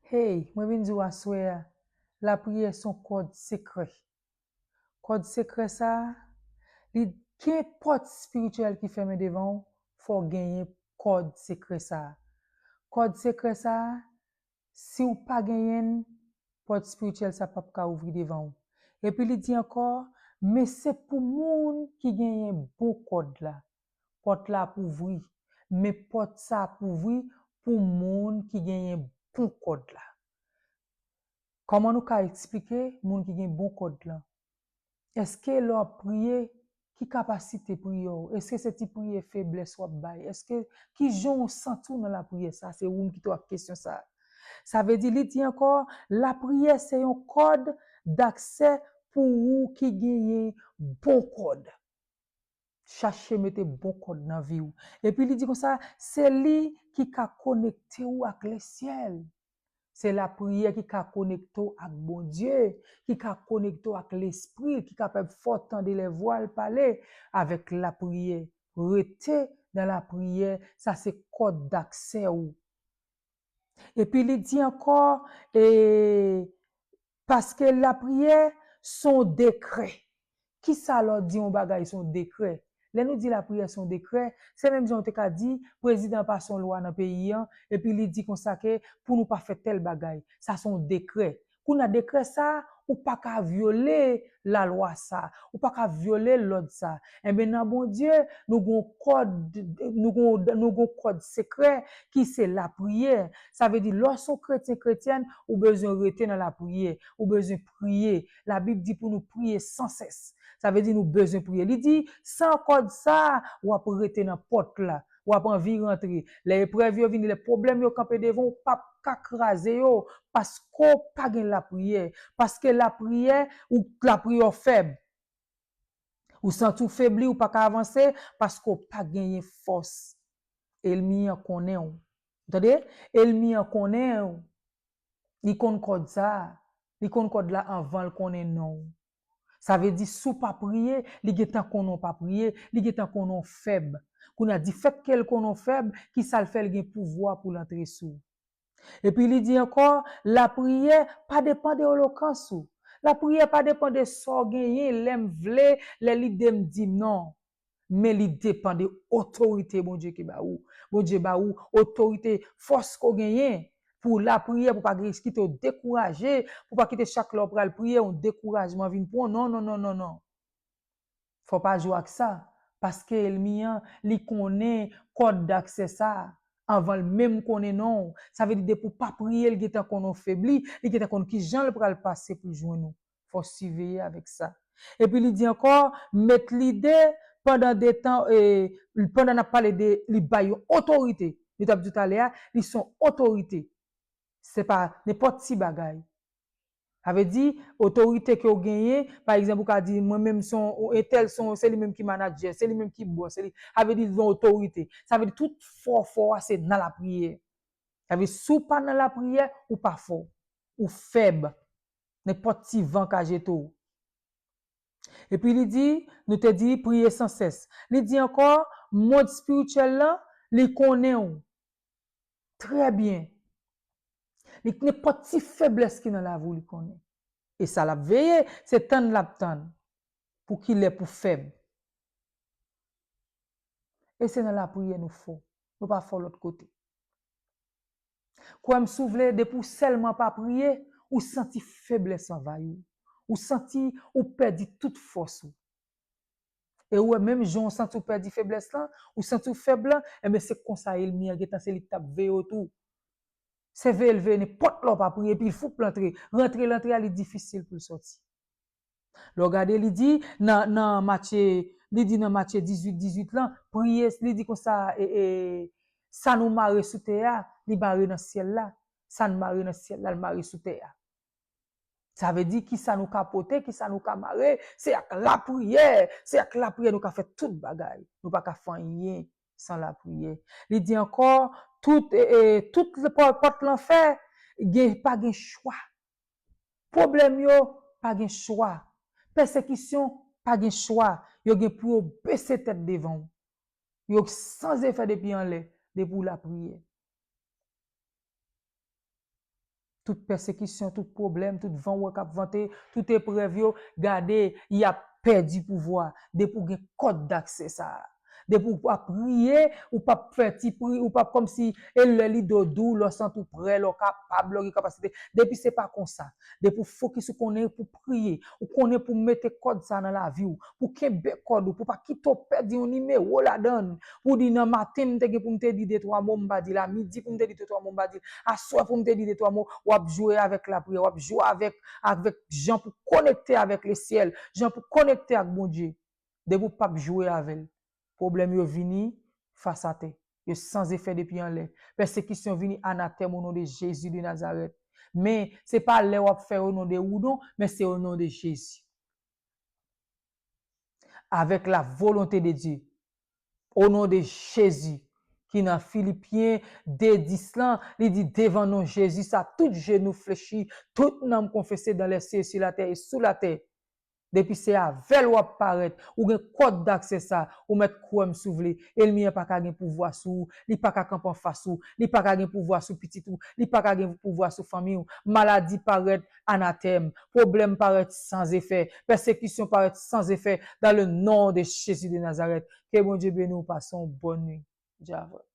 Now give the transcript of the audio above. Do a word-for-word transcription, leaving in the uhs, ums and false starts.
Hey, mwen vin di w aswè a, lapriyè se yon kòd sekrè. Kòd sekrè sa a, li gen pòt espirityèl ki fèmen devan w, fò w genyen kòd sekrè sa a. Kòd sekrè sa a, si w pa genyen l, pòt espirityèl sa p ap ka ouvri devan w. Epi li di ankò, men se pou moun ki genyen bon kòd la. Pòt la ap ouvri, men pòt sa ap ouvri pou moun ki genyen bon kòd la. Kòman nou ka eksplike moun ki gen bon kòd lan? Èske lè w ap priye, ki kapasite priyè w? Èske se ti priyè feblès w ap bay? Èske ki jan w santi w nan lapriyè sa? Se ou m kite w ak kesyon sa. Sa vle di, li di ankò, lapriyè se yon kòd daksè pou ou ki genyen bon kòd. Chache mete bon kòd nan vi w. Epi li di konsa, se li ki ka konekte w ak lesyèl. Se lapriyè ki ka konekte w ak Bondye, ki ka konekte w ak Lespri, ki kapab fè w tande lèvwa l pale avèk lapriyè. Rete nan lapriyè, sa se kòd daksè w. Epi li di ankò, e, paske lapriyè se yon dekrè. Kisa lè w di yon bagay se yon dekrè? Lè nou di lapriyè se yon dekrè, se menm jan w te ka di, prezidan pase yon lwa nan peyi an, epi li di konsa ke pou nou pa fè tèl bagay. Sa se yon dekrè. Kounye a dekrè sa, ou pa ka vyole lalwa sa, ou pa ka vyole lòd sa. Enben, nan Bondye, nou gon kòd, nou gon, nou gon kòd sekrè ki se lapriyè. Sa vle di, lè w se yon kretyen, kretyèn, ou bezwen rete nan lapriyè, ou bezwen priye. Labib di pou nou priye san sès. Sa vle di nou bezwen priye. Li di, san kòd sa, w ap rete nan pòt la. W ap anvi rantre. Lè eprèv yo vini, lè pwoblèm yo kanpe devan w, w p ap ka kraze yo, paske w pa gen lapriyè. Paske lapriyè, ou lapriyè w fèb. Ou santi w febli, ou pa ka avanse, paske w pa genyen fòs. Ènmi an konnen w. Tande? Ènmi an konnen w. Li konn kòd sa. Li konn kòd la anvan l konnen non w. Sa vle di, si w pa priye, li gentan konnen w pa priye, li gentan konnen w fèb. Kounye a, difèt ke l konnen w fèb, ki sa l fè? L gen pouvwa pou l antre sou w. Epi li di ankò, lapriyè pa depann de elokans ou. Lapriyè pa depann de sa w genyen, lè m vle, lè lide m di m non. Men li depann de otorite Bondye ki ba ou. Bondye ba ou otorite, fòs ke w genyen pou lapriyè, pou pa gen kite w dekouraje, pou pa kite chak lè w pral priye, yon dekourajman vin pran w. Non, non, non, non, non. Fò w pa jwe ak sa, paske ènmi an, li konnen kòd daksè sa a, anvan l menm konnen non w. Sa vle di, depi w pa priye, l gentan konnen w febli, li gentan konn ki jan l pral pase pou l jwenn ou. Fò w siveye avèk sa. Epi li di ankò, met lide pandan de tan, e, pandan n ap pale de li bay yon otorite. Nou t ap di talè a, li se yon otorite. Se pa nenpòt ti bagay. Sa vle di, otorite ke w genyen, pa egzanp, ou ka di, mwen menm se yon, entèl se yon, se li menm ki manadjè, se li menm ki bòs, se li, sa vle di, l gen otorite. Sa vle di, tout fò, fò a, se nan lapriyè. Sa vle di, si w pa nan lapriyè, ou pa fò. Ou fèb. Nenpòt ti van ka jete w. Epi li di, nou te di, priye san sès. Li di ankò, mond espirityèl lan, li konnen w trè byen. Li, nenpòt ti feblès ki nan lavi w, li konnen. E sa l ap veye, se tann l ap tann. Pou ki lè pou fèb. E se nan lapriyè nou fò. Nou pa fò lòt kote. Kwè m si w vle, depi w sèlman pa priye, ou santi feblès anvayi w. Ou santi ou pèdi tout fòs ou. E ou wè, menm jan w santi w pèdi feblès lan, ou santi w fèb lan, enben se konsa ènmi an gentan se li k t ap veye w tou. Se veye l veye nenpòt lè w pa priye, epi l foup l antre. Rantre l antre a, li difisil pou l sòti. Lè w gade, li di nan, nan Matye, li di nan Matye dizuit, dizuit lan, priye, li di konsa, e, e, sa nou mare sou tè a, li mare nan syèl la. Sa n mare nan syèl la, l mare sou tè a. Sa vle di, kisa nou ka pote, kisa nou ka mare, se ak lapriyè, se ak lapriyè nou ka fè tout bagay. Nou pa ka fè anyen san lapriyè. Li di ankò, tout, e, e, tout pò-, pòt lanfè, gen, pa gen chwa. Pwoblèm yo pa gen chwa. Pèsekisyon pa gen chwa. Yo gen pou yo bese tèt devan w. Yo sanze fè depi anlè, depi w lapriyè. Tout pèsekisyon, tout pwoblèm, tout van w wè k ap vante, tout eprèv yo, gade, y ap pèdi pouvwa. Depi w gen kòd daksè sa a. Depi w pa priye, ou p ap fè ti pri, ou p ap kòmsi, e lè lide w di w, lè w santi w prè, lè w kapab, lè w gen kapasite. Depi se pa konsa. Depi w fokis, ou konnen pou priye, ou konnen pou mete kòd sa nan lavi w, pou kenbe kòd ou, pou pa kite w pèdi yon nimewo ladan l, pou di nan maten m te gen pou m te di de twa mo, m pa di l, a midi pou m te di de twa mo, m pa di l, aswè pou m te di de twa mo, w ap jwe avèk lapriyè, w ap jwe avèk, avèk jan pou konekte avèk lesyèl, jan pou konekte ak Bondye. Depi w p ap jwe avè l, pwoblèm yo vini fas atè. Yo san efè depi anlè. Pèsekisyon vini anatèm o non de Jezi de Nazarèt. Men, se pa lè w ap fè o non de ou non, men se o non de Jezi. Avèk la volonte de Dye. O non de Jezi, ki nan Filipyen de dis lan, li di, devan non Jezi sa, tout jenou flechi, tout nanm konfese dan lè sye, si latè e sou latè. Depi se avè l w ap parèt, ou gen kòd daksè sa, ou mèt kwè m si w vle. Ènmi an pa ka gen pouvwa sou ou, li pa ka kanpe anfas ou, li pa ka gen pouvwa sou pitit ou, li pa ka gen pouvwa sou fanmi w. Maladi parèt anatèm, pwoblèm parèt san efè, pèsekisyon parèt san efè, dans le nom de Jésus de Nazareth. Ke Bondye beni w, pase yon bòn nwi. Djavòl.